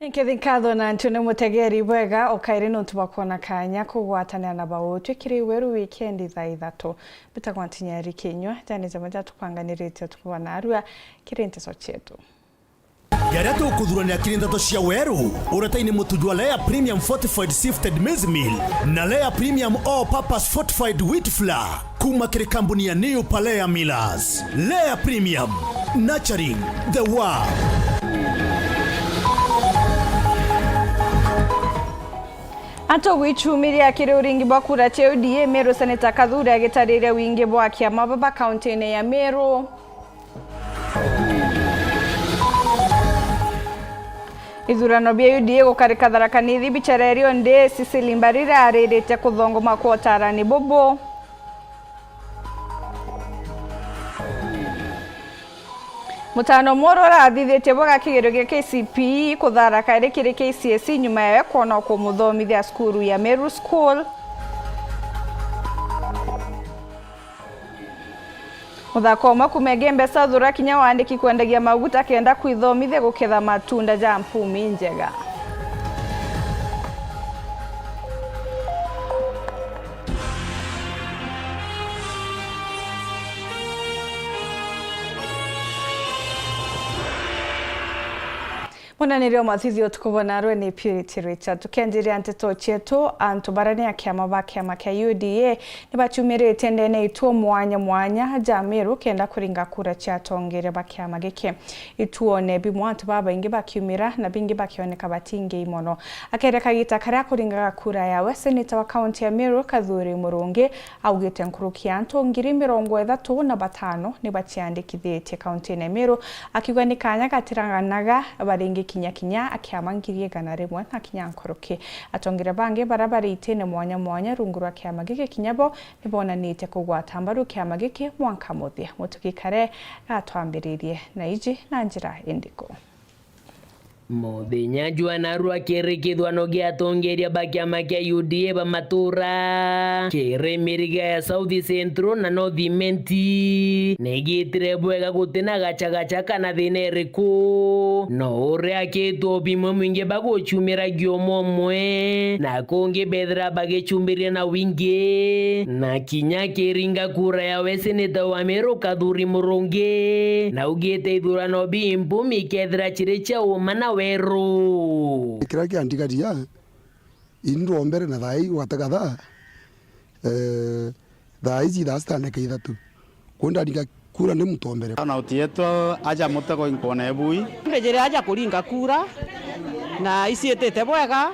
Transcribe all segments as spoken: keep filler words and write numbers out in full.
Nkethi nkatho na ntu ni mutegeri bwega o kairi nontu bwa kwona kanya kugwatanira na bautwi kiri Weru wikendi thaa ithatu. Mbitagwa Ntinyari Kinyua, jani jamwe jatupanganirite utuku bwa narua kiri nteto cietu. Jaria tukuthuranira kiri nteto cia Weru, uretaini mutu jwa Lea Premium Fortified Sifted Maize Meal na Lea Premium All Purpose Fortified Wheat Flour. Kuma kiri kambuni ya New Palea Millers. Lea Premium, nurturing the world. Antu gwichumiria kiri uringi bwa kura cia U D A, Meru Seneta Kathuri agitariria wingi bwa kiama baba kaunti-ini ya Meru. Ithurano bia U D A gukarika Tharaka Nithi bichererio ndi, Cecily Mbarire aririte kuthongoma kwa utarani bubu. Mutano mweru urathithitie bwega kigerio gia K C P E kuthara kairi kiri K C S E nyuma yawe kwona kumuthomithia cukuru ya Meru School. Muthako umwe kuma Igembe South urakinya wandiki kwendagia maguta kenda kwithomithia guketha matunda ja mpumi njega. Mwananiri o mathithi utuku bwa narua ni Purity Richard. Tukianjiria nteto cietu, antu baria ni akiama ba kiama kia U D A ni baciumiritie ndene ituo mwanya mwanya ja Meru kenda kuringa kura cia atongeria ba kiama giki. Ituone bimwe antu babaingi bakiumira na bingi bakioneka batingei mono. Akeria kagita karia akuringaga kura yawe, seneta wa kaunti ya Meru Kathuri Murungi augite nkuruki ya antu ngiri mirongo ithatu na batano ni baciandikithitie kaunti-ini ya Meru, akiuga ni kanya gatiraganaga baringi kinya kinya akiama ngiri igana rimwe na kinya nkuruki. Atongeria bangi baria bari itine mwanya mwanya rungu rwa kiama giki kinya bo ni bonanitie kugwata mbaru kiama giki mwanka muthia. Mutugi Kare gatwambiririe na iji na njira indiku. Muthenya jwa narua kiri kithwano gia atongeria ba kiama kia U D A ba matura kiri miriga ya South Central na North Imenti, ni giitire bwega gutina gachagacha kana thina iriku. No uria akitwo bimwe mwingi bagucumiragia umwe umwe, na kungi bethira bagicumbiria na wingi, na kinya kiringa kura yawe seneta wa Meru Kathuri Murungi, na augite ithurano bimpu mikethira ciri cia uma na weru. Kiria kiandigaria, ini ndwombere na thaa ii gwatega thaa, eh, thaa iji thaa sita ndeka ithatu. Kwou ndaringa kura ndi mutombere. Turnout yetu aja mutego inkwona ebui. Mbijire aja kuringa kura na iciitite bwega,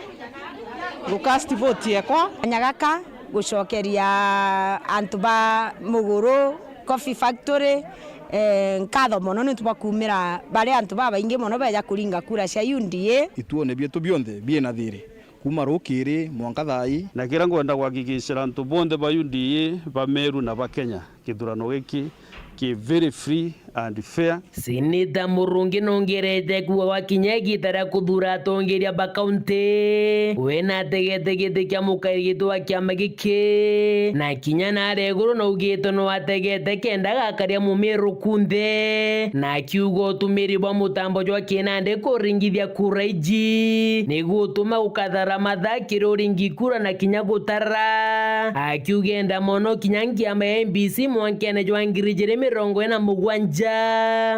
gu cast vote yekwa. Kanya gaka gucokeria antu ba Muguru Coffee Factory, eh, nkatho mono niuntu bwa kuumira bari antu babaingi mono beja kuringa kura cia U D A. Ituone bietu bionthe biina thiri, kuuma rukiri mwanka thaa ii. Na kiria ngwenda kuhakikishira antu bonthe ba U D A, ba Meru na ba Kenya, kithurano giki ki very free and fair. Seneta Murungi nongerete kuuga gwakinya igita ria kuthura atongeria ba kaunti, we nategete giti kia mukairi giti wa kiama giki, na kinya naria iguru naugite no ategete kenda gakaria Mumiru kunthe, na akiuga utumiri bwa mutambo jwa kinandi kuringithia kura iji ni gutuma gukathara mathaa kiri uringi kura na kinya gutara. Akiuga enda mono kinya ngiama ya M B C mwankene jwa ngiri ijiri mirongo iri na mugwanja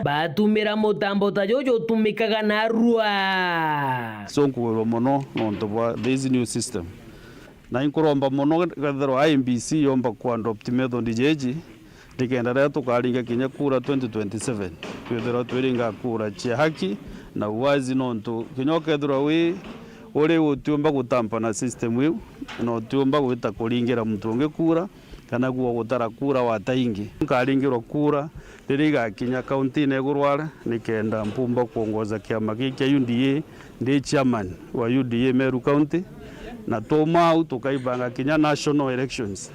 batumira mutambo ta juju utumikaga narua. So nkugwirwa mono nontu bwa this new system. Na inkuromba mono kethirwa I E B C yomba ku adopt method jeji, nikenda riria tukaringa kinya kura twenty twenty-seven, twithirwa twiringa kura cia haki na uwazi, nontu kinya ukethirwa wi uri utiumba gutampa na system iu, na utiumba gwita kuringira muntu ungi kura, kana kuuga gutara kura wata ingi. Nkaringirwa kura riria igakinya kaunti-ini iguru aria, nikenda mpumba kuongoza kiama giki kia U D A ndi chairman wa U D A Meru County, na twauma au tukaibanga kinya national elections.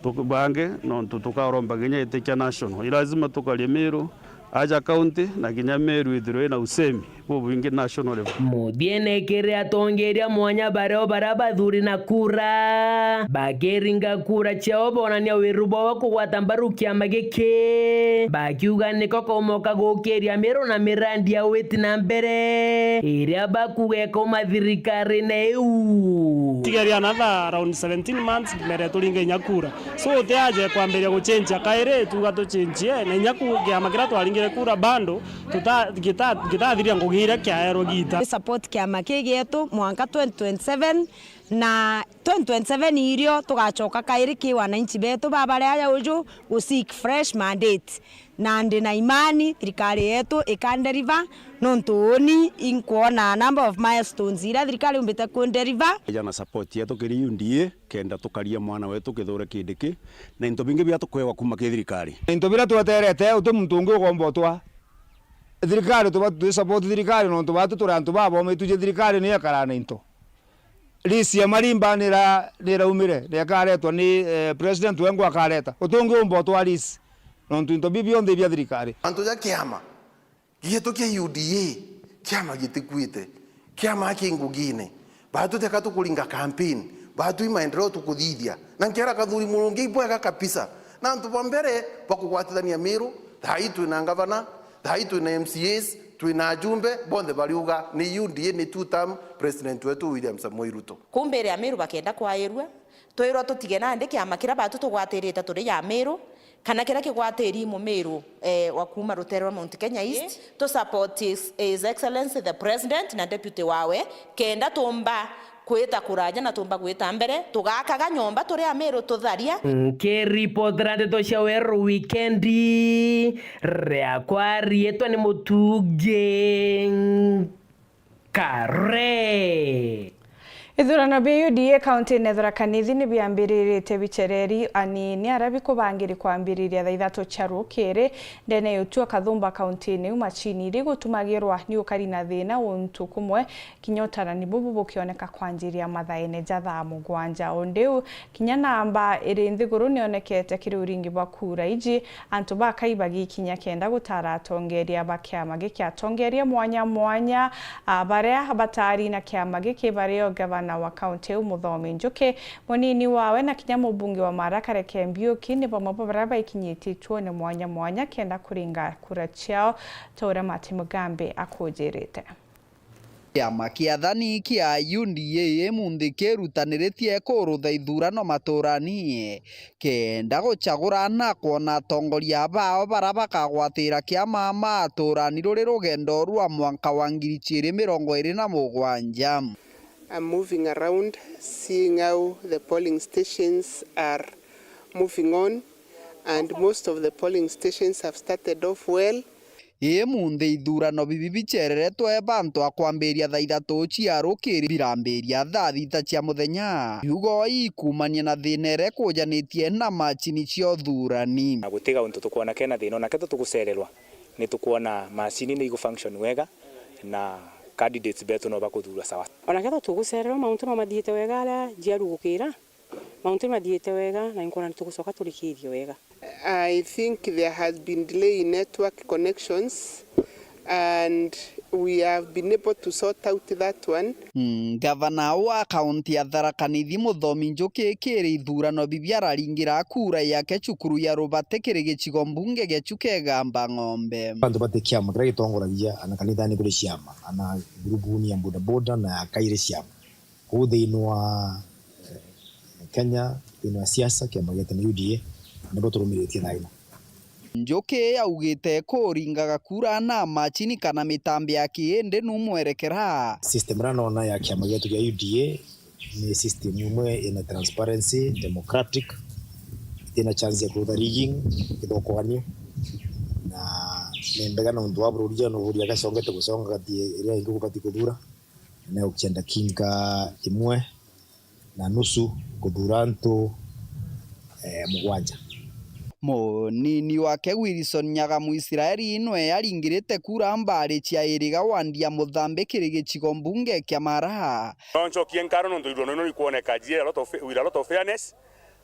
Tubange, nontu tukaromba kinya giti kia national. I lazima tukarie Meru aja county, na kinya Meru ithirwe ina usemi bubwingi national level. Muthiene kiri atongeria mwanya bario baria bathuri na kura bakiringa kura ciao bonania wiru bwao kugwata mbaru kiama giki, bakiuga niko kaumoka gukiria miru na mirandi ya witi na mbere iria bakuga ikauma thirikarine iu. Tigeria another around seventeen months mbere turinge inya kura. So utiaje kwambiria guchenjia kairi, tuga tuchenjie na inya ku-, kiama kiria twaringire kura bando tuta-, gita-, gitathiria ngugi iria kiaerwe gita. Support kiama kii gietu mwanka twenty twenty-seven, na twenty twenty-seven irio tugacoka kairi ki wananchi betu babaria aja uju gu seek fresh mandate. Na ndi na imani thirikari yetu ikanderiva, nontu uni inkwona a number of milestones iria thirikari yumbite kunderiva. Ija na support yetu kiri U D A, kenda tukaria mwana wetu Kithure Kindiki, na into bingi biria tukwewa kuma ki thirikari. Na into biria tweterete, uti muntu ungi ugomba utwa. Thirikari tuba twi support thirikari, nontu batu turi antu babomi, ituje thirikari niyo ikaraa na into. List ya marimba nira-, niraumire, na ikaretwa ni, eh, president wengwa akareta. Uti ungi umba utwa list, nontu into biu bionthe bia thirikari. Antu ja kiama gietu kia U D A, kiama gitikuite, kiama ki ngugine. Batu teka tukuringa campaign, batu i maendeleo tukuthithia. Na nkiera Kathuri Murungi ibwega kabisa. Na antu ba mbere bakugwatithania Miru, thaa ii twina ngavana, thaa ii twina M C As, twina ajumbe, bonthe bariuga ni U D A, ni two term president wetu William Samoei Ruto. Kumbiri Amiru bakenda kwairua, twirwa tutige nandi kiama kiria batu tugwatirite turi ja Amiru, kana kiria kigwatiri Mumiru, eh, wa kuuma rutere rwa Mount Kenya East, tu support His, His Excellency the President na Deputy wawe, kenda tumba kwita kuraja na tumba gwita mbere, tugakaga nyomba turi Amiru tutharia. Nkiripotera ndeto cia Weru Wikendi, riakwa riitwa ni Mutungi Kare. Ithurano bia U D A kaunti-ini ya Tharaka Nithi ni biambiririte bicereri anini aria bikubangiri kwambiriria thaa ithatu cia rukiri ndene ya Utua Kathumba kaunti-ini iu. Macini iria igutumagirwa ni ukari na thina untu kumwe kinya utarani bubu bukioneka kwanjiria mathaene ja thaa mugwanja. O ndiu, kinya namba iri nthiguru nionekete kiri uringi bwa kura iji, antu bakai bagikinya kenda gutara atongeria ba kiama giki. Atongeria mwanya mwanya, a, baria batari na kiama giki bario gavana wa kaunti iu Muthomi Njuki, munini wawe na kinya mubunge wa Mara Kareke Mbiuki ni bamwe ba baria baikinyite ituone mwanya mwanya kenda kuringa kura ciao, ta uria Martin Mugambi akujirite. Kiama kia athani kia U D A imunthi kirutaniritie kurutha ithurano maturani, kenda gucagura na kwona atongoria bao baria bakagwatira kiama maturani ruri rugendo rwa mwanka wa ngiri ciiri mirongo iri na mugwanja. I'm moving around, seeing how the polling stations are moving on, and most of the polling stations have started off well. Imunthi ithurano bibi bicereretwe bantu a kwambiria thaa ithatu cia rukiri birambiria thaa thita cia muthenya. Ciugo ikumania na thina iria ikujanitie na macini cia uthurani. Na gutiga untu tukwona kena thina, ona ketho tugucererwa, ni tukwona macini ni igu function wega na candidates betu no bakuthurwa sawa. Ona ketho tugucererwa, mauntu no mathiite wega aria njiaru gukira. Mauntu ni mathiite wega na inkwona ni tugucoka turikiirie wega. I think there has been delay in network connections and we have been able to sort out that one. Mm, gavana wa kaunti ya Tharaka Nithi Muthomi Njuki kiri ithurano bibi araringira kura yake cukuru ya Rubati kiri gicigo mbunge gia Chuka Igamba Ng'ombe. Antu bati kiama kiria gitongoragia ana kanithani kuri ciama, ana ngurubuni ya bodaboda na ya kairi ciama. Kuu thiini wa, eh, Kenya, thiini wa siasa, kiama gietu ni U D A, nibo turumiritie thaa ino. Njuki augite kuringaga kura na macini kana mitambi ya kiindi nu mwerekera. System iria nona ya kiama gietu gia U D A ni system imwe ina transparency, democratic, itina chance ya kurutha rigging, ithokoganio, na ni mbega nontu wa bururi ja nuburia gacongete guconga gati iria ingi kubati kuthura. Negukienda kinka imwe na nusu kuthura antu, eh, mugwanja. Munini wake Wilson Nyagamu Israeli nwe aringirite kura mbari cia iriga wandi ya Muthambi kiri gicigo mbunge kia Mara. No ncokie nkaro nontu ithurano ino rikwoneka ji a lot of, with a lot of fairness.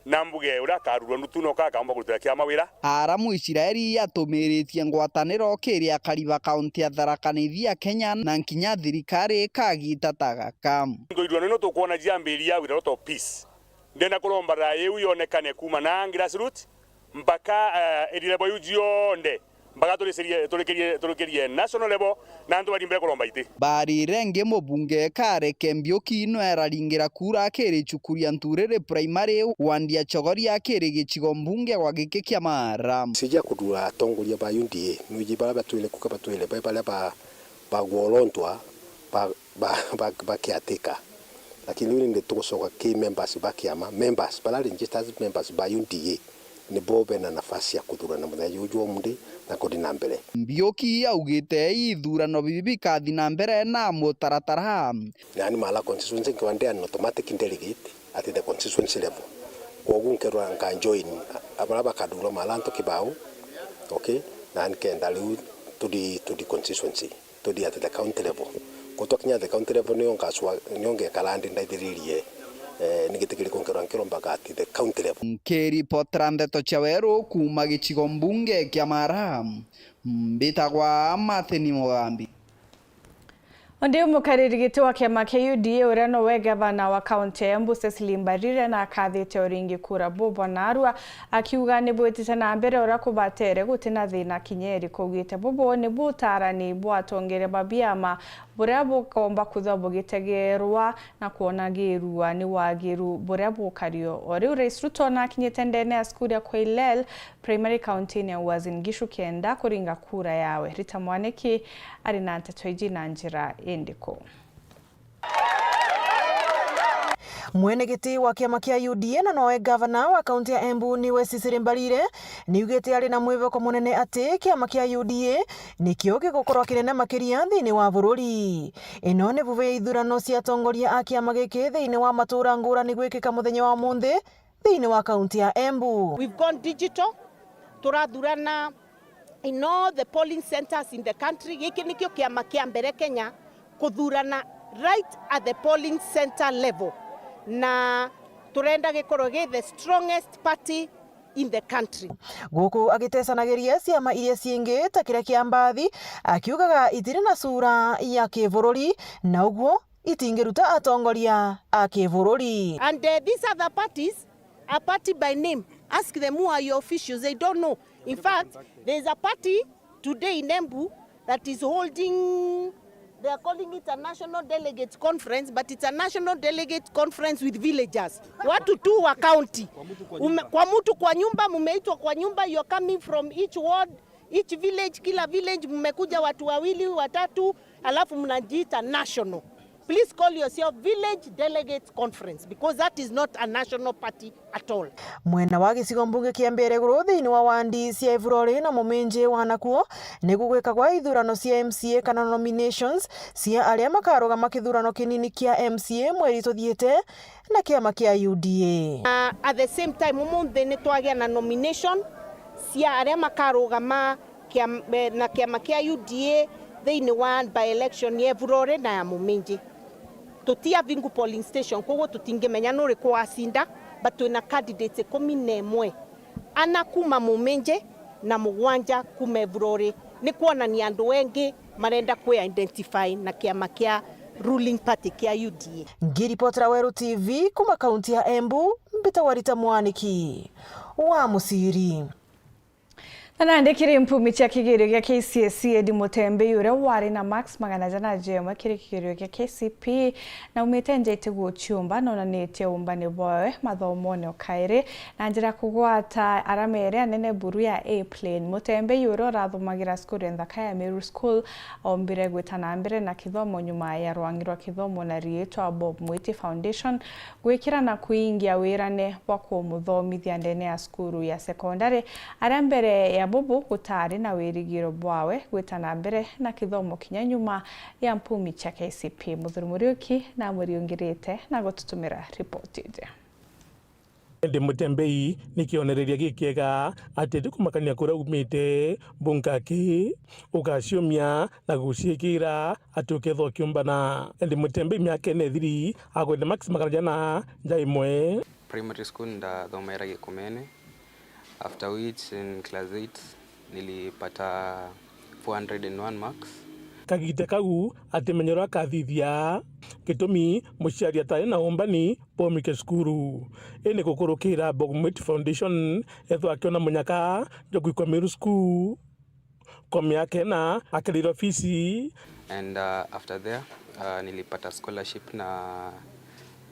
Na mbuge uria akarurwa ndutu noka akaumba kurutira kiama wira. Aramu Israeli atumiritie ngwataniro kiri akari ba kaunti ya Tharaka Nithi ya Kenya na nkinya thirikari kagita ta gaka. Ndoirwa nino tukwona jiambiria with a lot of peace. Ndenda kuromba raia iu yonekane kuma na grassroots mpaka, eh, area level iu cionthe. Mpaka turikirie, turikirie, turikirie national level, na antu bari mbere kuromba iti. Barire ngi mubunge Kareke Mbiuki no eraringira kura akiri cukuru ya Nturiri Primary, wandi ya Chogoria akiri gicigo mbunge gwa giki kia Maara. Sija kuthura atongoria ba U D A, nwiji baria batwire kuka batwire, ba baria ba, bagworontwa, ba ba, ba, ba caretaker. Lakini riu nindi tugucoka ki members ba kiama, members, bara registered members ba U D A, nibo bena nafasi ya kuthurana muthenya juju jwa umuthi na kuthi na mbere. Mbiuki augite ithurano bibi bikathi na mbere na mutaratara. Nani Maara constituency nkiwa ndi an automatic delegate at the constituency level. Kwogu nkerwa nka join abara bakathurwa Maara antu kibao, okay, na nkenda riu tuthi, tuthi constituency. Tuthi at the county level. Ko twakinya at the county level, nio ngacua, nio ngekara ndi ndaithiririe, eh, ni giti kiriku nkerwa nkirombaga at the county level. Nkiripotera ndeto cia weru kuuma gicigo mbunge kia Maara, mbitagwa Martin Mugambi. Undi mukariri giti wa kiama kia U D A uria nowe gavana wa kaunti ya Embu Cecily Mbarire na akathite uringi kura bubwa narua, akiuga ni bwitite na mbere uria kubatere guti na thina kinya iriku. Augite bubu ni butarani bwa atongeria ba biama buria bukomba kwithwa bugitegerwa na kwonagirua ni wagiru buria bukario. O riu Rais Ruto nakinyite ndene ya cukuru ya Koilel Primary County-ini ya Uasin Gishu kenda kuringa kura yawe. Rita Mwaniki ari na nteto iji na njira indiku? Mwene giti wa kiama kia U D A na nowe gavana wa kaunti ya Embu niwe Cecily Mbarire, niugite ari na mwiboko munene ati kiama kia U D A nikio gigukorwa kinene makiria thiini wa bururi. Ino ni vuve ya ithurano cia atongoria a kiama giki thiini wa matura ngurani gwikika muthenya wa munthi thiini wa kaunti ya Embu. We've gone digital, turathurana in all the polling centers in the country. Giki nikio kiama kia mbere Kenya kuthurana right at the polling center level, na turenda gikorwo gi the strongest party in the country. Guku agitecanagiria ciama iria ciingi ta kiria kia Mbathi, akiugaga itiri na sura ya kibururi, na uguo itingiruta atongoria a kibururi. And, uh, these other parties are party by name. Ask them who are your officials. They don't know. In fact, there is a party today in Embu that is holding, they are calling it a national delegate conference, but it's a national delegate conference with villagers. Watu tu wa county. Ume-, kwa mtu kwa nyumba, mumeitwa kwa nyumba, you're coming from each ward, each village, kila village mmekuja watu wawili, watatu, alafu mnajiita national. Please call yourself village delegate conference, because that is not a national party at all. Mwena wa gicigo mbunge kia Mbereguru thiini wa wandi cia Ivurori na Muminji wa nakuo, nigugwikagwa ithurano cia M C A kana nominations cia aria makarugama kithurano kinini kia M C A mweri tuthiite na kiama kia U D A. Uh, at the same time, umunthi ni twagia na nomination cia aria makarugama kiam-, eh, na kiama kia U D A thiini wa by-election ya Ivurori na ya Muminji. Tuti Avingu polling station, koguo tutingimenya nuriku wacinda, but twina candidates ikumi na imwe, ana kuma Muminji na mugwanja kuma Ivurori. Ni kwonania andu engi marenda kwi-identify na kiama kia ruling party kia U D A. Ngiripotera Weru T V kuma kaunti ya Embu, mbitagwa Rita Mwaniki wa Muciri. Na nandi kiri mpumi cia kigerio gia K C S E, Eddie Mutembei, uria wari na marks magana jana na jemwe kiri kigerio gia K C P E, na aumite nja iti guciumba, nonanitie umbani bwawe mathomone o kairi na njira ya kugwata arama iria nene buru ya A plain. Mutembei, uria urathomagira cukuru nthaka ya Meru School, ombire gwita na mbere na kithomo nyuma ya rwangi rwa kithomo na riitwa Bob Mwiti Foundation gwikira na kuingia wirane bwa kumuthomithia ndene ya cukuru ya sekondari, aria mbere ya bubu gutari na wirigiro bwawe gwita na mbere na kithomo kinya nyuma ya mpumi cia K C P E. Muthuri Muriuki namuriungirite na gututumira ripoti iji. Indi Mutembei ni kionereria gikiega ati ti kumakania kuria aumite, bunka aki ugaciumia na guciikira ati ukethwa ukiumbana. Indi Mutembei miaka ina ithiri agwete marks magana jana ja imwe. Primary school ndathomera Gikumene, after which in class eight nilipata four hundred and one marks. Kagita kau atimenyerwa akathithia gitumi muciari atari na umbani bomike cukuru. Indi gukurukira Bob Mwiti Foundation, ethwa akiona munyaka jwa gwikwa Meru School. Kwa miaka ina akirira ofisi. And uh, after there uh, nilipata scholarship na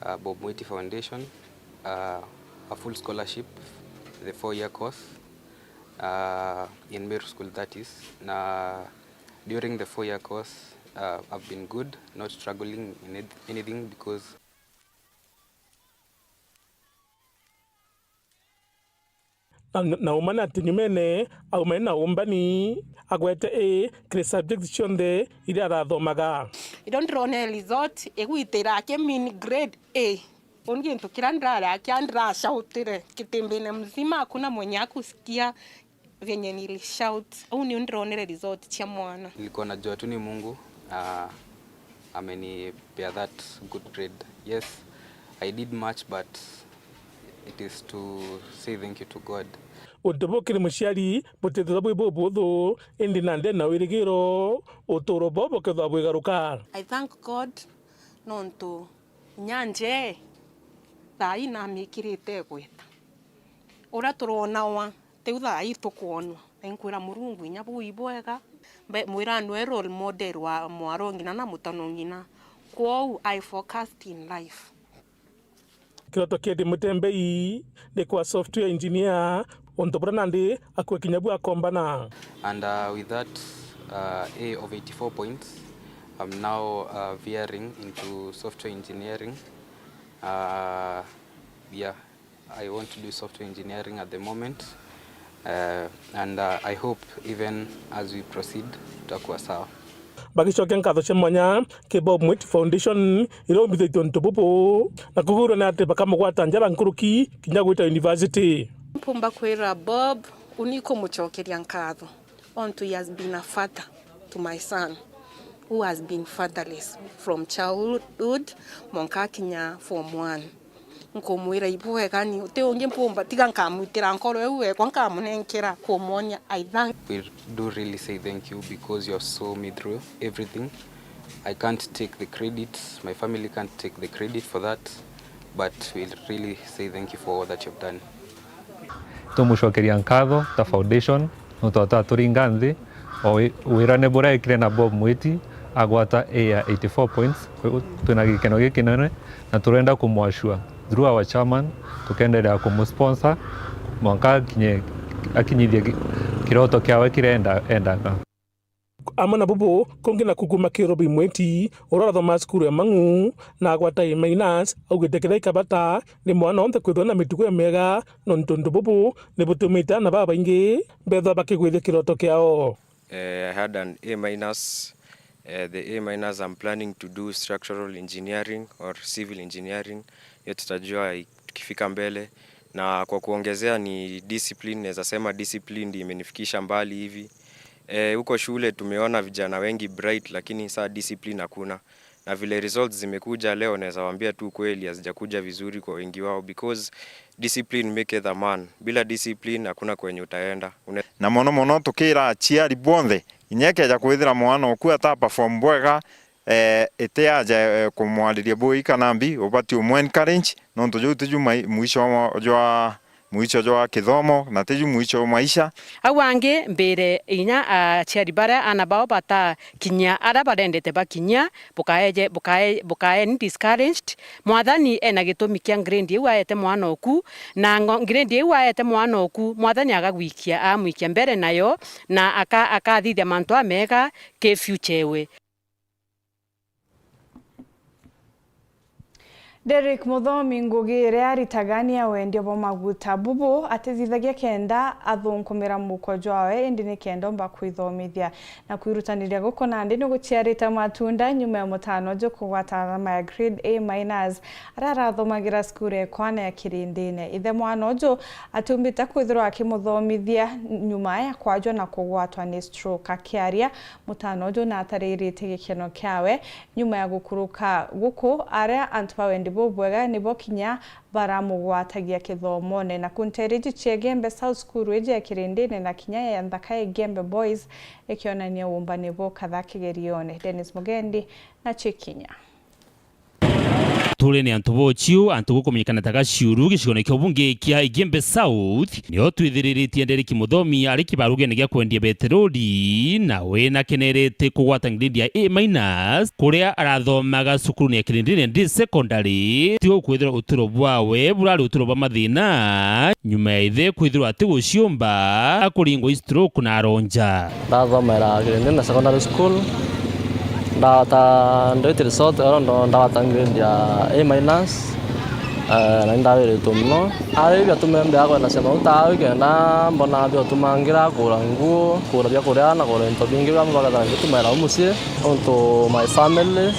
uh, Bob Mwiti Foundation, uh, a full scholarship, the four year course uh, in Meru School, that is. Na during the four year course uh, I've been good, not struggling in anything because Na, na uma ni ati nyumene auma na umbani, agwete A kiri subjects cionthe iria arathomaga. Irio ndironere result igwitira aki mean grade A. Uni gintu kiria ndirari akia ndiracautire kitimbine mzima, hakuna mwenye akusikia vyenye nilishout. Au nio ndironere result cia mwana. Nilikuwa najua tu ni Mungu uh, amenipea that good grade. Yes, I did much but it is to say thank you to God. Untu buu kiri muciari butithirwa bwi bubuthu, indi nandi ena wirigiro uturo bwao bukethirwa bwigaruka. I thank God nontu inya njee thaa ii namikirite igweta. Uria turonawa tiu thaa ii tukwonwa. Na inkwira Murungu inya buu ibwega. Mbe-, mwira nwe role model wa mwaro ng'ina na mutano ng'ina. Kwou I focused in life. Kiroto kia Ndi Mutembei ni kwa software engineer, untu buria nandi akue kinya bu akombana. And uh, with that uh, A of eighty-four points, I'm now uh, veering into software engineering. Uh, yeah, I want to do software engineering at the moment uh, and uh, I hope even as we proceed tutakuwa sawa. Bagicokia nkatho cia mwanya ki Bob Mwiti Foundation iria umbithitie untu bubu, na kugwirua ni ati bakamugwata njara nkuruki kinya gwita university. Mpumba kwira Bob, uni kumucokeria nkatho ontu he has been a father to my son who has been fatherless from childhood mwanka akinya form one. Nkumwira ibwega ni uti ungi mpumba tiga nkamwitira nkoro iu wekwa nkamunenkera kumwonia I thank. We do really say thank you because you have saw me through everything. I can't take the credit, my family can't take the credit for that, but we really say thank you for all that you have done. Tumucokeria nkatho ta foundation nontu ataturinga nthi o wi-, wirane buria ekire na Bob Mwiti agwata A ya eighty-four points. Kwa hivyo twina gikeno gikinene na turenda kumwashua through our chairman, tukendelea kumusponsor mwanka akinye, akinyithie ki-, kiroto kiawe kiria enda-, endaga. Amwe na bubu kungi na kuguma kirwa Bimweti uria urathoma cukuru ya Mang'u na agwata A minus, augite kiria ikabata ni mwana onthe kwithwa na mitugo imiega, nontu untu bubu ni butumite aana babaingi bethwa bakigwithia kiroto kiao. Eh, I had an A minus. Eh, the A minus I'm planning to do structural engineering or civil engineering. Hiyo tutajua i-, tukifika mbele. Na kwa kuongezea ni discipline, naweza sema discipline ndio imenifikisha mbali hivi. Eh, huko shule tumeona vijana wengi bright, lakini saa discipline hakuna. Na vile results zimekuja leo, naweza waambia tu kweli hazijakuja vizuri kwa wengi wao, because discipline maketh a man. Bila discipline hakuna kwenye utaenda. Une- Na mono mono tukira aciari bonthe, inya ekeja kwithira mwana oku ata perform bwega, eh, iti aja, eh, kumwariria bui kana mbi, ubati umwe encourage, nontu juu tiju mai-, mwisho wa, jwa mwicho jwa kithomo, na tiju mwicho wa maisha. Au angi mbire inya aciari baria aana bao batakinyia aria barendete bakinyia, bukaeje, bukae-, bukaeni discouraged. Mwathani ena gitumi kia grade iu aete mwana oku, na ngo-, grade iu aete mwana oku, Mwathani agagwikia, amwikia mbere nayo, na aka-, akathithia mantu amega ki future ewe. Derrick Muthomi, ngugi iria aritaga ni ya wendia bwa maguta. Bubu atithithagia kenda athunkumira muhuko jwawe, indi ni kenda omba kwithomithia. Na kwirutaniria guku nandi ni guciarite matunda nyuma ya mutano uju kugwata arama ya grade A minus, aria arathomagira cukuru ya Ekwana ya Kirindine. Ithe mwana uju atiumbite kwithirwa akimuthomithia nyuma ya kwajwa na kugwatwa ni stroke. Akiaria, mutano uju nataririte gikeno kiawe nyuma ya gukuruka guku, aria antu ba wendi bubwega nibo kinya baramugwatagia kithomone. Na ku nteere iji cia Igembe South, cukuru iji ya Kirindine na kinya ya Nthaka ya Igembe Boys ikionania uumbani bukatha kigerione. Dennis Mugendi na Chikinya. Turi ni antu bochiu, antu gukumenyekana ta Gaciuru, gicigoone kia ubunge kia Igembe South, nio twithiriritie Derek Muthomi ari kibarugene gia kwendia beteroli, na we nakenerete kugwata grade ya A minus, kuria arathomaga cukurune ya Kirindine Day Secondary. Tiga kwithirwa uturo bwawe burari uturo bwa mathina, nyuma ya ithe kwithirwa atiguciumba, akuringwa i stroke na aronja. Ndathomera Kirindine Secondary School, ndawata, ndwitire sote oro ndo ndawata grade ya A minus, eh, na indawiritwe mono. Ari biatume mbea kwenda cia mauta au, kenda mbona biotumangira kura nguo, kura bia kuria na kura into bingi biria mbagatha ngitumaira au mucii, untu my family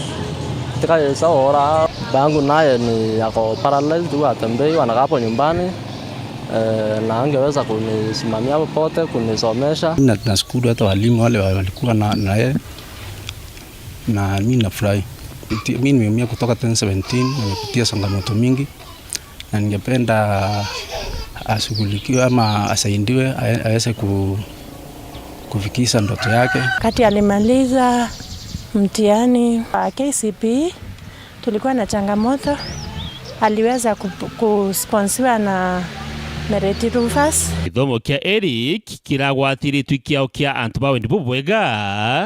tikayisa ora. Baangu naye ni ako paralyzed, huwa atembei, wanakaa hapo nyumbani. Eh, na angeweza kunisimamia popote, kunisomesha. Na, nashukuru hata walimu wale wa-, walikuwa na, na yeye. Na mi nafurahi. Ti-, mi nimeumia kutoka twenty seventeen, nimepitia changamoto mingi. Na ningependa ashughulikiwe ama asaidiwe, ae-, aweze ku-, kufikisha ndoto yake. Wakati alimaliza mtihani wa K C P E, tulikuwa na changamoto. Aliweza ku-, kusponsiwa na Mereti Rufus. Githomo kia Eric kiragwatiritwe kiao kia antu ba wendi bubwega,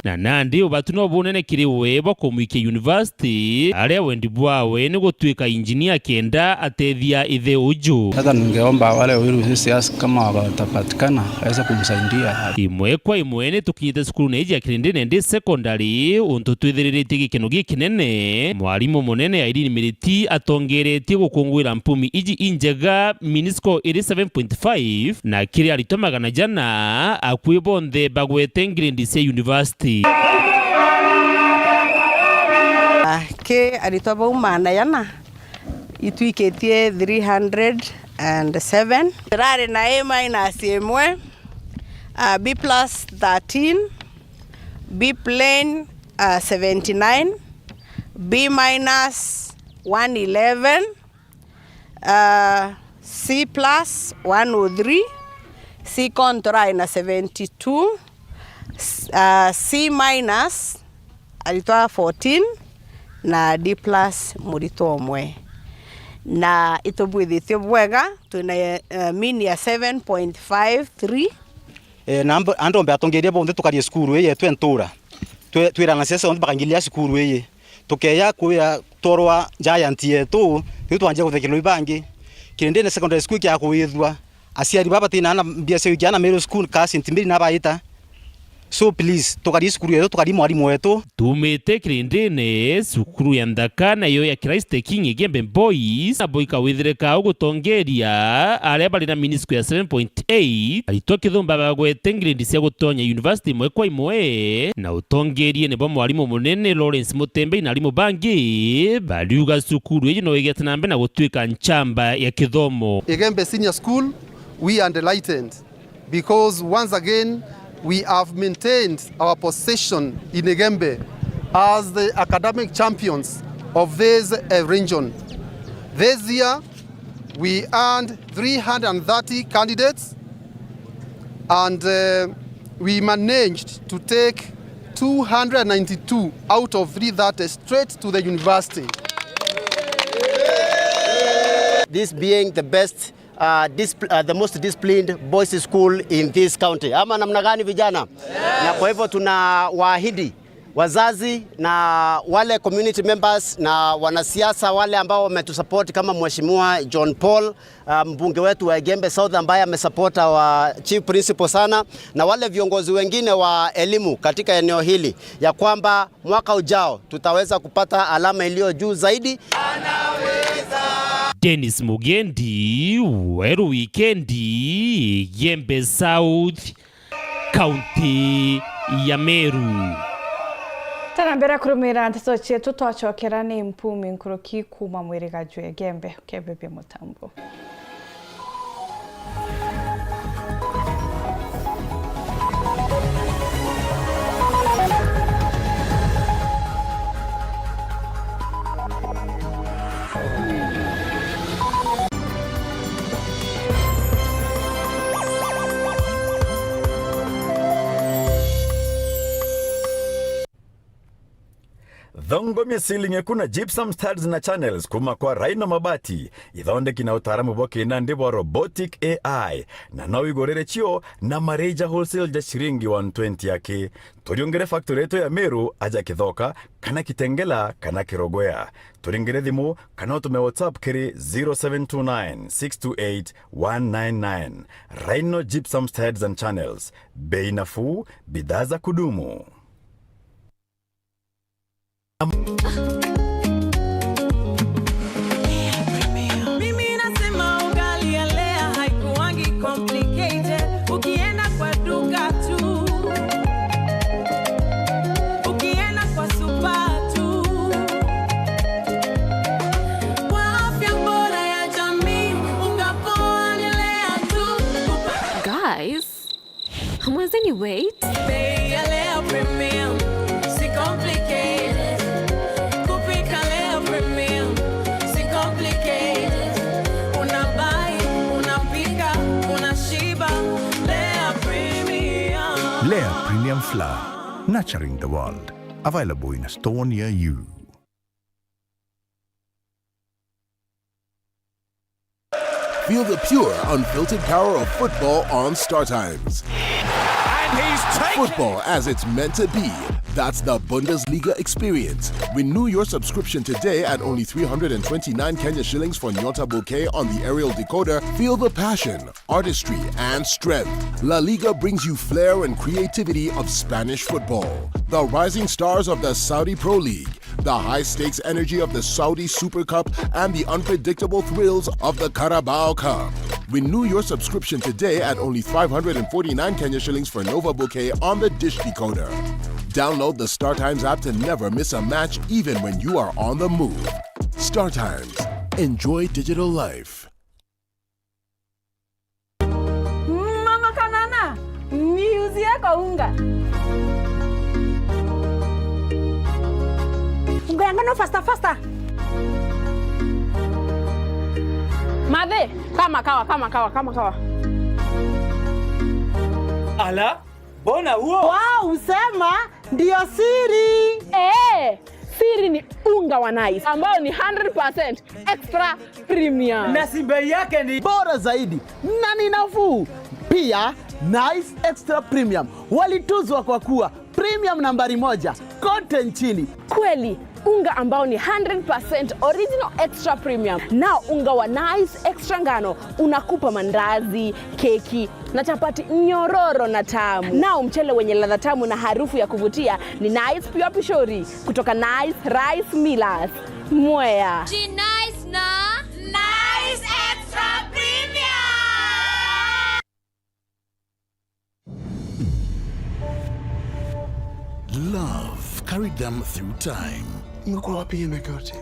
na nandi ubatu no bunene kiri we bwa kumwikia university, aria wendi bwawe ni gutuika injinia kenda atethia ithe uju. Sasa ningeomba wale Wiru C C S kama watapatikana, waweze kumsaidia. Imwe kwa imwe ni tukinyite cukurune iji ya Kirindine Day Secondary, untu twithiriritie gikeno gikinene. Mwarimu munene Irene Miriti atongeretie gukunguira mpumi iji injega, minisco iri seven point five, na kiri aritwa magana jana, akui bonthe bagwete grade cia university. Ki aritwa bau magana jana, itwikitie three hundred and seven. Tirari na A minus imwe, ah, B plus thirteen, B plain, ah, seventy-nine, B minus one eleven, ah, C plus one oh three, C control na seventy-two, s-, ah, C minus aritwa fourteen na D plus muritwa umwe. Na itubwithitie bwega, twina, eh, mean ya seven point five three. Eh, na mb-, andombe atongeria bonthe tukarie cukuru ii yetu entura. Twe-, twirana cia cionthe bakangilia cukuru ii. Tukeya kwira tworwa giant yetu, riu twanjia kuthekerwa ibangi. Kirindine Secondary School kia kuithua. Aciari baba batina na mbia cia gwikia ana Meru school ka Saint Mary na baita. So please, tukarie cukuru yetu, tukarie mwarimu wetu. Tumite Kirindine, cukuru ya nthaka nayo ya Christ the King Igembe Boys, na boika withire kau gutongeria aria bari na minisco ya seven point eight, aritwa kithumba bagwete grade cia gutonya university imwe kwa imwe, na utongerie ni bwa mwarimu munene Lawrence Mutembei na arimu bangi, bariuga cukuru iji no igete na mbere na gutuika nchamba ya kithomo. Igembe Senior School, we are delighted because once again we have maintained our position in Igembe as the academic champions of this, uh, region. This year we earned three hundred and thirty candidates and, uh, we managed to take two hundred ninety-two out of three thirty straight to the university. This being the best, uh, discipl-, uh, the most disciplined boys school in this county. Ama namna gani, vijana? Yes. Na kwa hivyo tunawaahidi wazazi na wale community members na wanasiasa wale ambao wametusupport kama Mheshimiwa John Paul, uh, mbunge wetu wa Igembe South ambaye amesupport our chief principal sana, na wale viongozi wengine wa elimu katika eneo hili, ya kwamba mwaka ujao tutaweza kupata alama iliyo juu zaidi. Dennis Mugendi, Weru Wikendi, Igembe South, kaunti ya Meru. Tana mbere kurumira nteto cietu, twacokera ni mpumi nkuruki kuma mwiriga jwa Igembe, ukebebia mutambo. Ngomie ceiling eku na gypsum studs na channels kuma kwa Rhino Mabati, ithondeki na utaaramu bwa kinandi bwa robotic A I, na no wigurire cio na Marija Wholesale ja ciringi one twenty aki. Turiungire factory yetu ya Meru aja Kithoka, kana Kitengela, kana Kirogwea. Turingire thimu, kana utume WhatsApp kiri zero seven two nine, six two eight, one nine nine. Rhino Gypsum Studs and Channels. Bei nafuu, bidhaa za kudumu. Mimi nasema ugali ya Lea haikuwangi complicated. Ukienda kwa duka tu, ukienda kwa supa tu, kwa afya bora ya jamii, unga poa ni Lea tu. Guys, hamwezeni wait? Bei ya Lea Premium, si complicated. Kupika Lea Premium, si complicated. Unabai, unapika, unashiba. Lea Premium. Lea Premium Flour, nurturing the world. Available in a store near you. Feel the pure, unfiltered power of football on Star Times. And he's taken Football as it's meant to be. That's the Bundesliga experience. Renew your subscription today at only three hundred and twenty-nine Kenya shillings for Nyota Bouquet on the aerial decoder. Feel the passion, artistry, and strength. La Liga brings you flair and creativity of Spanish football. The rising stars of the Saudi Pro League, the high-stakes energy of the Saudi Super Cup, and the unpredictable thrills of the Carabao Cup. Renew your subscription today at only five hundred and forty-nine Kenya shillings for Nova Bouquet on the dish decoder. Download the StarTimes app to never miss a match, even when you are on the move. StarTimes. Enjoy digital life. Mama Kanana, niuzie kwa unga. Unga ya ngano faster, faster. Mathe, kama kawa, kama kawa, kama kawa. Ala, mbona huo? Wow, usema ndio siri. Eh, siri ni unga wa Nice ambao ni hundred percent extra premium. Na si bei yake ni bora zaidi na ni nafuu. Pia, Nice Extra Premium walituzwa kwa kuwa premium nambari moja kote nchini. Kweli, unga ambao ni hundred percent original extra premium. Nao unga wa Nice Extra Ngano unakupa mandazi, keki na chapati nyororo na tamu. Nao mchele wenye ladha tamu na harufu ya kuvutia ni Nice Pure Pishori kutoka Nice Rice Millers, Mwea. Ji Nice na Nice Extra Premium. Love carried them through time. Imekuwa wapi hiyo miaka yote?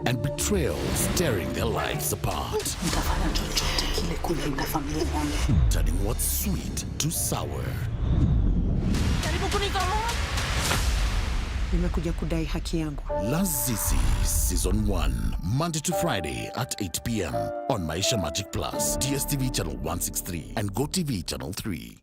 And betrayal tearing their lives apart. Nitafanya chochote kile kulinda familia yangu. Turning what's sweet to sour. Karibu kunitoa. Nimekuja kudai haki yangu. Lazizi Season one, Monday to Friday at eight p m on Maisha Magic Plus, D S T V channel one six three and Go T V channel three.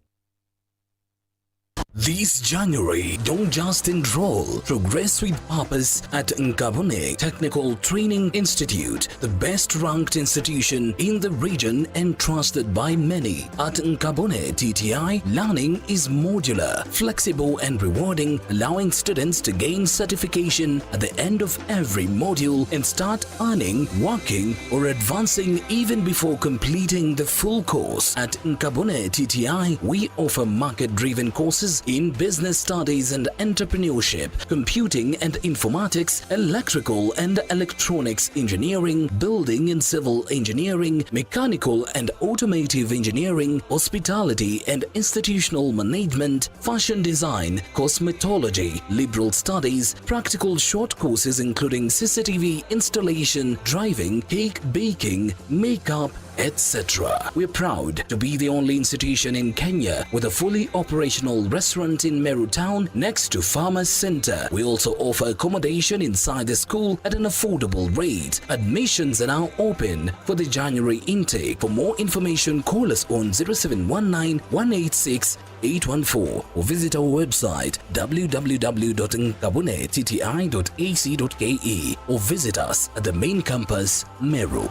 This January, don't just enroll, progress with purpose at Nkabone Technical Training Institute, the best ranked institution in the region and trusted by many. At Nkabone T T I, learning is modular, flexible and rewarding, allowing students to gain certification at the end of every module and start earning, working, or advancing even before completing the full course. At Nkabone T T I, we offer market-driven courses in business studies and entrepreneurship, computing and informatics, electrical and electronics engineering, building and civil engineering, mechanical and automotive engineering, hospitality and institutional management, fashion design, cosmetology, liberal studies, practical short courses including C C T V installation, driving, cake baking, makeup, et cetera. We're proud to be the only institution in Kenya with a fully operational restaurant in Meru town next to Farmers Center. We also offer accommodation inside the school at an affordable rate. Admissions are now open for the January intake. For more information, call us on zero seven one nine, one eight six, eight one four or visit our website, w w w dot nkabune t t i dot a c dot k e, or visit us at the main campus, Meru.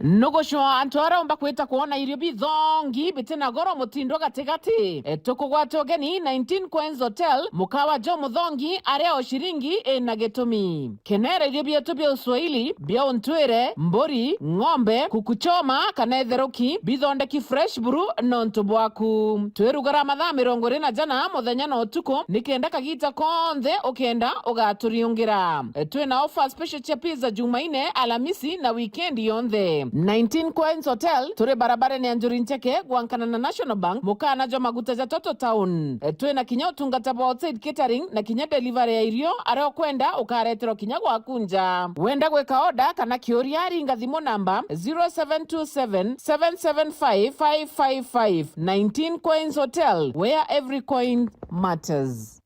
Nugucwa antu aria umba kwita kwona irio bithongi bitina goro mutindo gatigati. E, tukugwata ugeni nineteen Coins Hotel, mukawa jo muthongi aria o ciringi ina gitumi. Kenera irio bietu bia uswahili, bia untwire, mburi, ng'ombe, kuku choma, kana itheruki, bithondeki fresh buru nontu bwaku. Twirugara mathaa mirongo iri na jana muthenya na utuku, nikenda kagita konthe ukenda ugaturiungira. Twina offer special cia pizza Jumaine, Alamisi na weekend yonthe. Nineteen Coins Hotel, turi barabarene ya Njuri Ncheke, gwankana na National Bank, mukana jwa maguta ja Toto Town. Twina kinya utungata bwa outside catering na kinya delivery ya irio, aria ukwenda ukareterwa kinya gwaku nja. Wenda gwika order kana kiuria, ringa thimu namba zero seven two seven, seven seven five, five five five. Nineteen Coins Hotel, where every coin matters.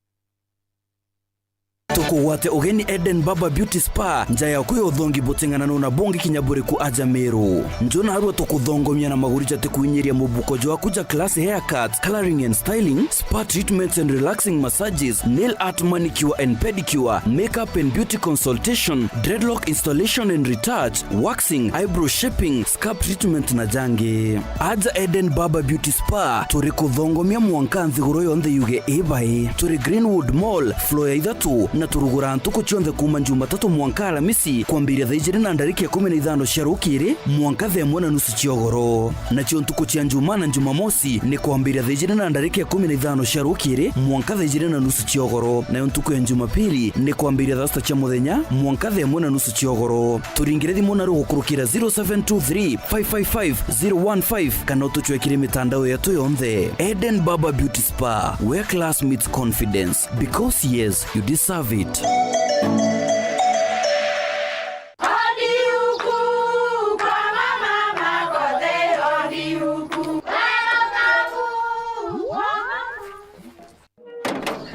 Tukugwate ugeni Eden Barber Beauty Spa, nja yaku ya uthongi buting'ananu na bungi kinya buriku aja Meru. Njo narua tukuthongomia na maguri jatikuinyiria mubuko jwaku ja class haircut, coloring and styling, spa treatments and relaxing massages, nail art, manicure and pedicure, makeup and beauty consultation, dreadlock installation and retouch, waxing, eyebrow shaping, scalp treatment na jangi. Aja Eden Barber Beauty Spa, turi kuthongomia mwanka nthiguru yonthe yuge i bai. Turi Greenwood Mall, floor ya ithatu, na turugura ntuku cionthe kuuma Jumatatu mwanka Alamisi, kwambiria thaa ijiri na ndariki ikumi na ithano cia rukiri mwanka thaa imwe na nusu cia ugoro. Nacio ntuku cia Njuma na Jumamosi ni kwambiria thaa ijiri na ndariki ikumi na ithano cia rukiri mwanka thaa ijiri na nusu cia ugoro. Nayo ntuku ya Jumapili ni kwambiria thaa sita cia muthenya mwanka thaa imwe na nusu cia ugoro. Turingire thimu naru gukurukira zero seven two three, five five five, zero one five kana utucwekire mitandao yetu yonthe. Eden Barber Beauty Spa, where class meets confidence. Because yes, you deserve it.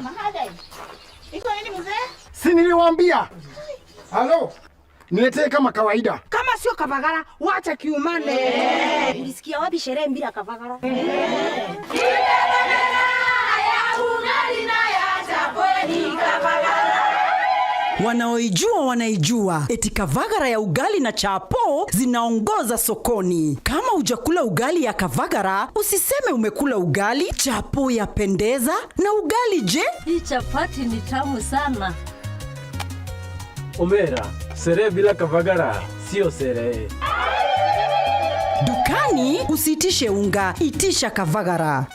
Mahali. Iko nini mzee? Si niliwaambia? Halo. Niletee kama kawaida. Kama sio kavagara, wacha kiumane. Eh. Ulisikia wapi sherehe bila kavagara? Wanaoijua wanaijua, eti kavagara ya ugali na chapo zinaongoza sokoni. Kama hujakula ugali ya kavagara, usiseme umekula ugali. Chapo yapendeza, na ugali je? Hii chapati ni tamu sana. Omera, sherehe bila kavagara sio sherehe. Dukani usiitishe unga, itisha kavagara.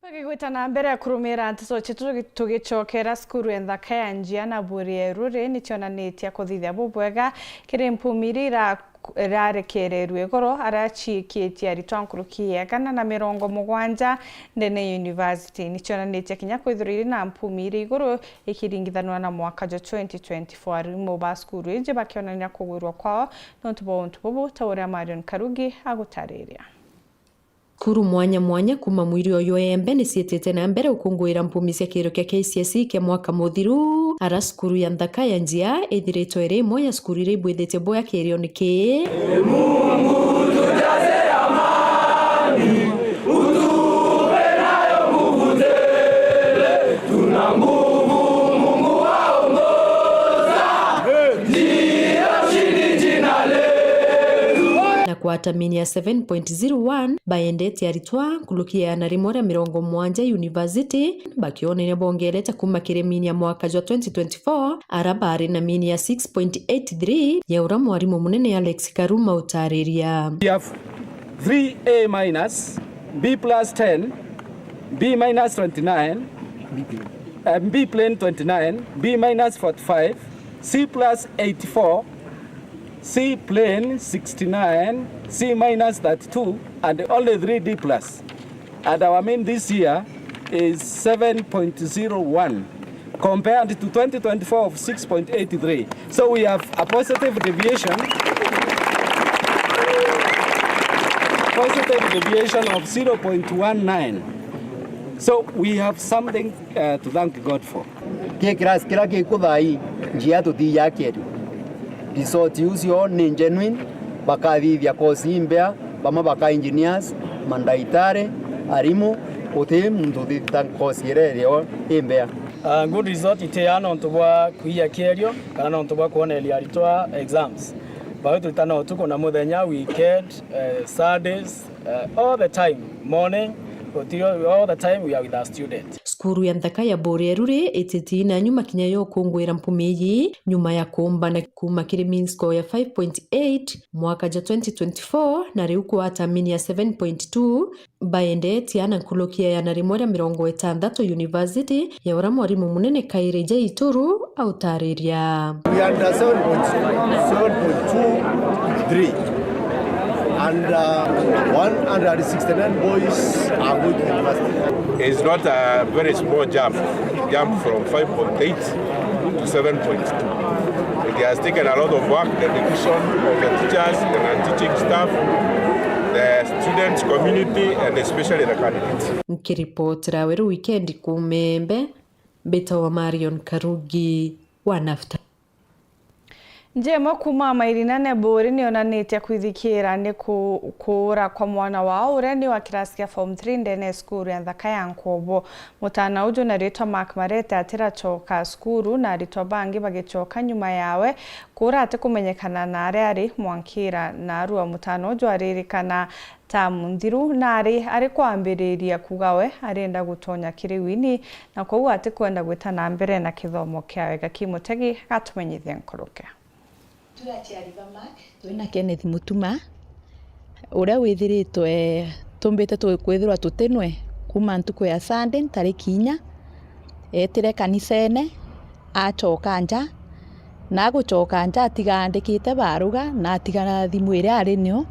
Tugigwita na mbere kurumira nteto cietu, tugi-, tugicokera cukuru ya nthaka ya Njia na Buri ya Iruri, nicionanitie kuthithia bubwega kiri mpumi iria ira-, irarekererue igoro, aria ciikitie aritwa nkuruki ya igana na mirongo mugwanja ndene ya university. Nicionanitie kinya kwithirwa iri na mpumi iri iguru ikiringithanwa na mwaka jwa twenty twenty-four. Arimu ba cukuru iji bakionania kugwirwa kwao nontu bwa untu bubu, ta uria Marion Karugi agutariria. Cukuru mwanya mwanya kuuma mwiri uyu Embe niciitite na mbere gukunguira mpumi cia kiiro kia K C S E kia mwaka muthiru, ara cukuru ya nthaka ya Njia ithiritwe iri imwe ya cukuru iria ibwithitie bwega kirioni kii. Na kwata mean ya seven point zero one, baendete aritwa nkuruki ya igana rimwe ria mirongo mugwanja university, bakionania bongerete kuuma kiri mean ya mwaka jwa twenty twenty-four, ara bari na mean ya six point eight three, ya uria mwarimu munene Alex Karuma utariria. We have three A minus, B plus ten, B minus twenty-nine, uh, B plain twenty-nine, B minus forty-five, C plus eighty-four, C plain sixty-nine, C minus thirty-two, and only three D plus. And our mean this year is seven point zero one, compared to twenty twenty-four of six point eight three. So we have a positive deviation, positive deviation of zero point one nine. So we have something, uh, to thank God for. Ki class kira gikuthaai, njia tutiijakieri. Result iu cio ni genuine, bakathithia course imbea, bamwe baka engineers, mandaitari, arimu, guti muntu uthithita course iria irio imbea. Uh, good result itiaa nontu bwa kwiya kierio kana nontu bwa kwoneria aritwa exams. Bawe twitana utuku na muthenya, weekend, eh, Sundays, eh, all the time, morning, gutiri, all the time we are with our students. Cukuru ya nthaka ya Boreru ri ititina nyuma kinya ya ukunguira mpumi iji nyuma ya kuumbana kuuma kiri mean score ya five point eight mwaka ja twenty twenty-four na riu kwata mean ya seven point two. Baendetie ana nkuruki ya iana rimwe ria mirongo itantatu university ya uria mwarimu munene Kairi J Ituru autariria. We are under seven point, seven point two three, and, uh, one hundred sixty-nine boys are going to university. It's not a very small jump, jump from five point eight to seven point two. It has taken a lot of work, dedication of the teachers, the non-teaching staff, the students, community, and especially the candidates. Nkiripotera Weru Wikendi kuuma Embe, mbitawa Marion Karugi wa NAFTA. Nji imwe kuuma Mairinane Buuri nionanitie kwithikiira ni ku-, kuura kwa mwana wao uria ni wa kirasi kia form three ndene ya cukuru ya nthaka ya Nkobo. Mutaana uju na ritwa Mark Marete atiracoka cukuru, na aritwa bangi bagicoka nyuma yawe. Kuura atikumenyekana na aria ari mwankira naarua. Mutaana uju aririkana tamu nthiru, na ari, ari kwambiriria kuuga we arenda gutonya kiri wini, na kwou atikwenda gwita na mbere na kithomo kiawe. Gaki Mutegi gatumenyithia nkuruki. Turi aciari ba Mark. Twina Kenneth Mutuma, uria withiritwe tumbite tu-, kwithirwa tutinwe kuuma ntuku ya Sunday, tariki inya, eetire kanisene, acoka nja, na agucoka nja atiga aandikite baruga, na atiga thimu iria ari nio,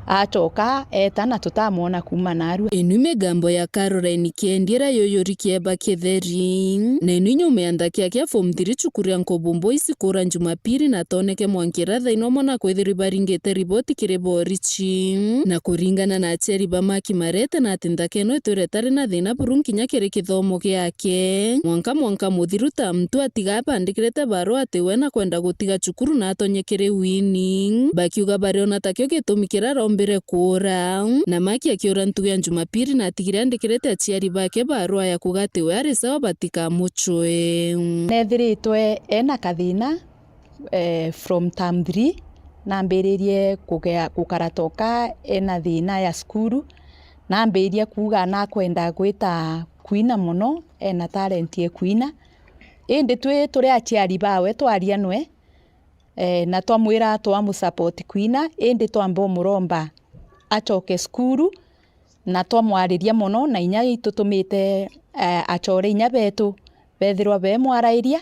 acoka eeta na tutamwona kuuma naarua. Inu migambo ya Caroline Kiendi iria yuyuri kieba kitheri. Na inu nyuma ya nthakia kia form three cukuru ya Nkobo Boys kuura Jumapili na atoneke mwankira thaino mwana kwithirwa ibaringite riboti kiri borichi. Na kuringana na aciari ba Mark Marete na ati nthaka ino itwire itari na thina buru nkinya kiri kithomo giake. Mwanka mwanka muthiru tamu two atiga abandikirite barua ati we na kwenda gutiga cukuru na atonye kiri wini. Bakiuga bariona takio gitumi kiria arombire kuura. Na Mark akiura ntugu ya Jumapili na atigire andikirite aciari bake barua ya kuuga ati we ari sawa batikamucwe. Neethiritwe ena kathina, eh, from term three, nambiririe kugea, gukara toka ena thina ya cukuru. Nambirie kuuga nakwenda gwita kwina mono, ena talent ya kwina. Indi twi turi aciari bawe twaria nwe, eh, na twamwira twamusupport kwina, indi twamba umuromba acoke cukuru, na twamwariria mono, na inya itutumite, eh, acore inya betu bethirwa bemwarairia.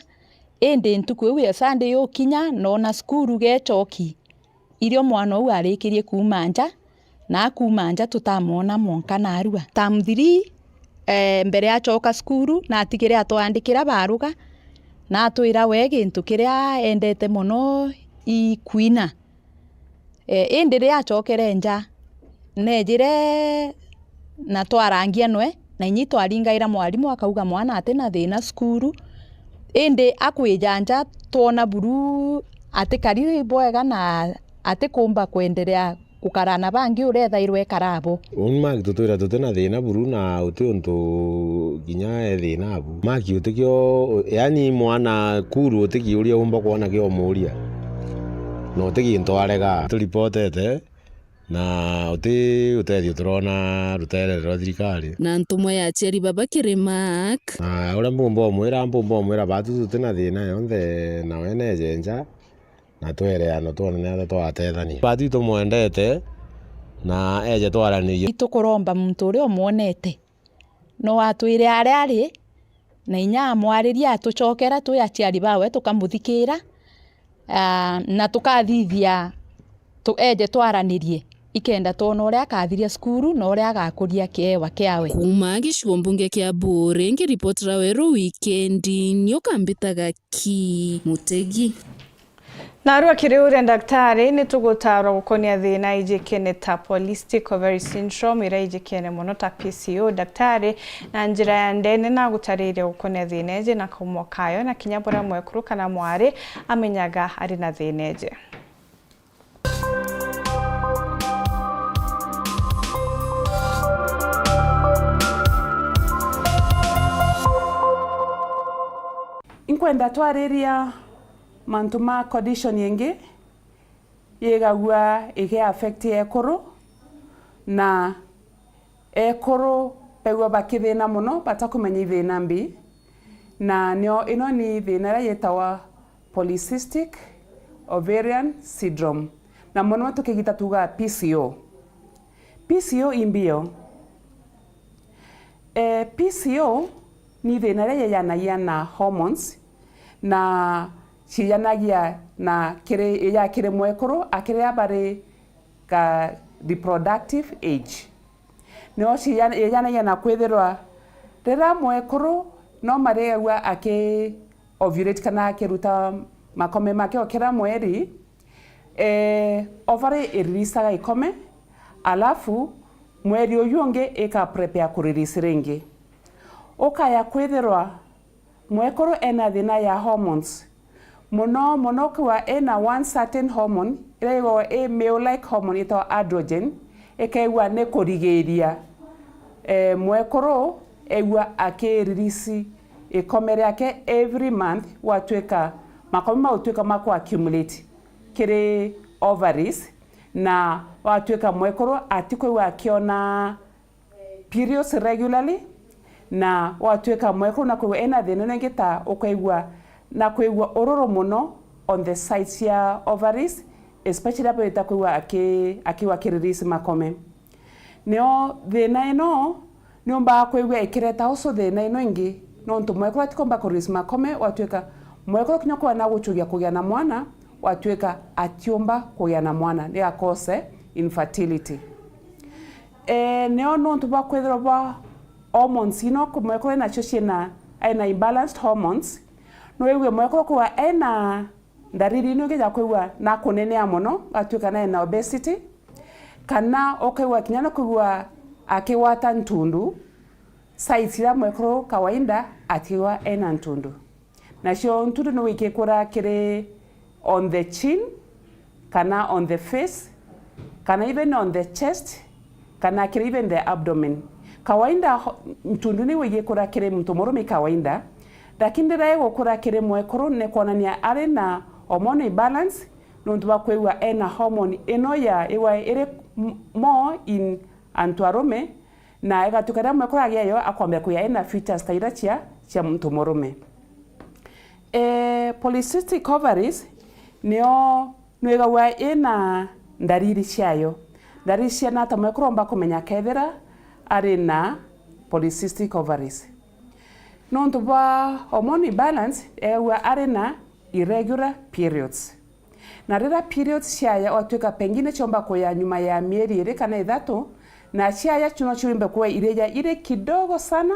Indi ntuku iu ya Sunday yukinya, noona cukuru gecoki, irio mwana uu arikirie kuuma nja, na akuuma nja tutamwona mwanka naarua. Term three, eh, mbere acoka cukuru, natigire atwandikira baruga, na atwira we gintu kiria endete mono i kwina. Eh, indi riria acokere nja, neejire na twarangia nwe, na inya itwaringaira mwarimu akauga mwana ati na thina cukuru, indi akwija nja twona buru atikari bwega na atikumba kwenderea gukara na bangi uria ethairwe ekara abo. Uni Mark tutwira tuti na thina buru na uti untu kinya e thina abu. Mark utikio, yani mwana kuru utikiuria umba kwona kio umuria. Na uti gintu arega. Turipotete, na uti utethio turona ruteere rwa thirikari. Na ntumwa ya aciari baba kiri Mark. Na uria mbumba umwira, mbumba umwira, batu tuti na thina yonthe, na we neeje nja, na twereana twone ni atia twatethania. Batu itumwendete, na eeje twaranirie. Itukuromba muntu uria umwonete, no atwire aria ari, na inya amwariria atucokera twi aciari bawe tukamuthikira, Ah, na tukathithia tu-, eje twaranirie, ikenda twona uria akathiria cukuru na uria agakuria kiewa kiawe. Kuuma gicigo mbunge kia Buuri, ngiripotera Weru Wikendi, nio kambitaga ki Mutegi. Narua kiri uria ndaktari, ni tugutaarwa gukonia thina ijikene ta polycystic ovary syndrome, iria ijikene mono ta P C O. Ndaktari, na njira ya ndene, nagutariria gukonia thina iji na kaumo kayo, na kinya buria mwekuru kana mwari amenyaga ari na thina iji. Inkwenda twariria mantu ma condition ingi yigagua igi affect ekuru, na ekuru begua bakithina mono batakumenya ithina mbi, na nio ino ni thina iria yitawa polycystic ovarian syndrome, na mono tukigita tuga P C O. P C O i mbio. Eh, P C O ni thina iria yeyanagia na hormones, na cieyanagia na kiri, ya kiri mwekuru akiri abari ka reproductive age. Nio ciya-, yeyanagia na kwithirwa riria mwekuru no marigagua aki ovulate kana akiruta makome make o kira mweri, eh, ovary iriricaga ikome, alafu mweri uyu ungi ika prepare kuririci ringi. Ukaya kwithirwa mwekuru ena thina ya hormones. Mono mono ukiwa ena one certain hormone, iria igagwa i male-like hormone, itagwa androgen, ikaigua ni kurigiria, eh, mwekuru aigua akiririci ikome riake every month, gwatuika makome magutuika ma ku accumulate kiri ovaries, na gwatuika mwekuru atikwigua akiona periods regularly, na gwatuika mwekuru na kwigua ena thina ringi ta ukaigua na kwigua ururu mono on the sides cia ovaries, especially apo ita kwigua aki-, akiwa akirelease makome. Nio thina ino niumbaga kwigua ikireta ucu thina ino ingi, nontu mwekuru atikomba kurelease makome, gwatuika mwekuru kinya kwona gucugia kugia na mwana, gwatuika atiumba kugia na mwana, ni a cause infertility. Eh, nio nontu bwa kwithirwa bwa hormones ino mwekuru enacio ciina, ena imbalanced hormones, no wigue mwekuru kwigua ena ndariri ino ingi ja kwigua na kunenea mono, gatuika na ena obesity, kana ukaigua kinya na kwigua akigwata ntundu, size iria mwekuru kawaida atigwa ena ntundu. Nacio ntundu no wikikura kiri on the chin, kana on the face, kana even on the chest, kana kiri even the abdomen. Kawaida ho-, ntundu ni wigikura kiri muntu murume kawaida, lakini riria igukura kiri mwekuru ni kwonania ari na hormone imbalance, nontu bwa kwigua ena hormone ino ya igwa iri m-, more in antu arume, na igatuika riria mwekuru agia yo akwambia kuya ena features ta iria cia, cia muntu murume. Eh, polycystic ovaries nio nwigagua ina ndariri ciayo. Ndariri cia nata mwekuru omba kumenya kethira ari na polycystic ovaries? Nontu bwa hormone imbalance, egagua ari na irregular periods. Na riria periods ciaya, gwatuika pengine ciomba kuya nyuma ya mieri iri kana ithatu, na ciaya no ciumbe kuwa iria iri kidogo sana,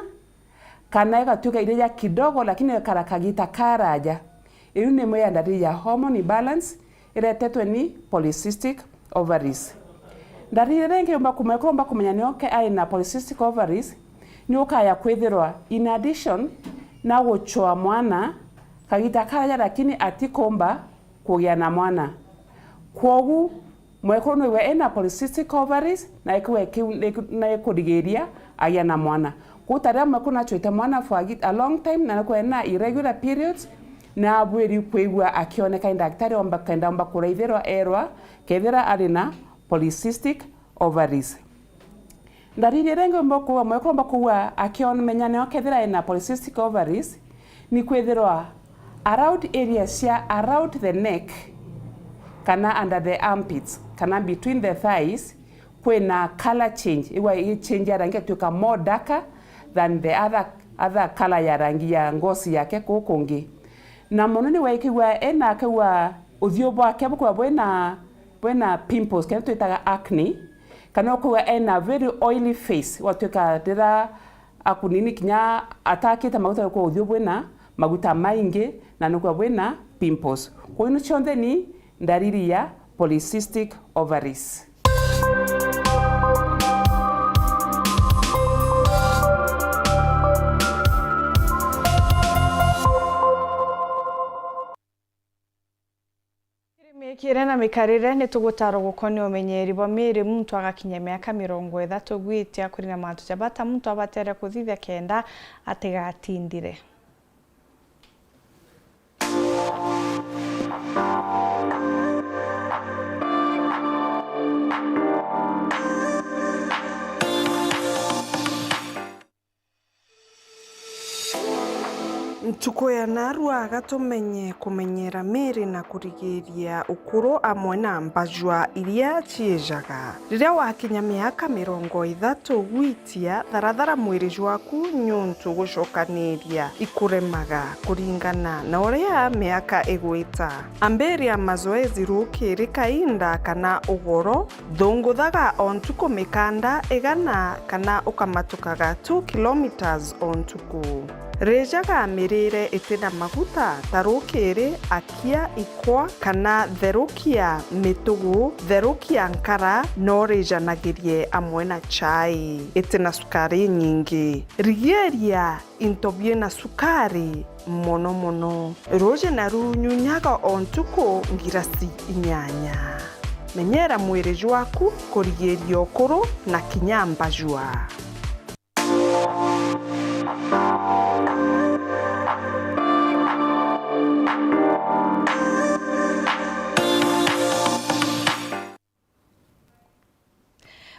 kana igatuika iria kidogo lakini igakara kagita karaja. Iu ni imwe ya ndariri ya hormone imbalance iretetwe ni polycystic ovaries. Ndariri iria ingi yumba kumenya, kuromba kumenya ni oke ari na polycystic ovaries, ni ukaya kwithirwa, in addition, na guchwa mwana kagita karaja lakini atikumba kugia na mwana. Kwogu, mwekuru nwigua ena polycystic ovaries, na ikiwa ikiu, na ikurigiria agia na mwana. Kuu ta riria mwekuru nachwite mwana for a gi-, a long time, na nakwena irregular periods, na abwiri kwigua akioneka ni ndaktari omba, kenda omba kuraithirwa erwa kethira ari na polycystic ovaries. Ndariri iria ingi umba kuwa, mwekuru omba kuwa akiona menya nio kethira ena polycystic ovaries, ni kwithirwa around areas cia around the neck, kana under the armpits, kana between the thighs, kwina color change, igwa i change ya rangi, atuika more darker than the other, other color ya rangi ya ngosi yake kuu kungi. Na mono ni waikigua ena akigua Uthiu bwake bukwigua bwina, bwina pimples, kana twitaga acne, kana ukwigua ena very oily face, gwatuika riria akunini kinya atakite maguta, ukwigua uthiu bwina maguta maingi, na nukwigua bwina pimples. Kwou ino cionthe ni ndariri ya polycystic ovaries. Kiri miikire na mikarire, ni tugutarwa gukonia umenyeri bwa miiri muntu agakinya miaka mirongo ithatu gwitia, kuri na mantu ja bata muntu abatere kuthithia kenda atigatindire. Ntuku ya narua aga tumenye kumenyera miiri na kurigiria ukuru amwe na mbajua iria ciijaga. Riria wakinya miaka mirongo ithatu gwitia, tharathara mwiri jwaku niuntu gucokaniria ikuremaga kuringana na uria miaka igwita. Ambiria mazoezi rukiri kainda kana ugoro, thunguthaga o ntuku mikanda igana kana ukamatukaga two kilometres o ntuku. Rijaga mirire itina maguta ta rukiri, akia, ikwa kana therukia mitugu, therukia nkara na urijanagirie amwe na chai itina sukari inyingi. Rigiria into biina sukari mono mono. Ruuji naru nyunyaga o ntuku ngirasi inyanya. Menyera mwiri jwaku kurigiria ukuru na kinya mbajua.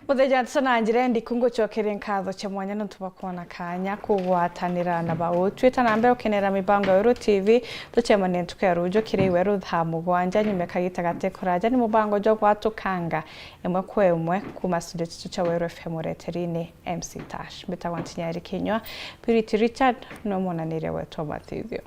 Muthenya tata na njira ndiku ngucokeria nkatho cia mwanya nontu bwa kwona kanya kugwatanira na bau. Twita na mbere ukenera mibango ya Weru T V, tucemanie ntuku ya ruuju kiri Weru thaa mugwanja, nyuma kagita gate kuraja ni mubango jwa gwatukanga imwe kwa imwe kuma studio citu cia Weru F M ureterini M C Tash. Mbitagwa Ntinyari Kinyua, Purity Richard no mwonaniria wetu wa mathithio.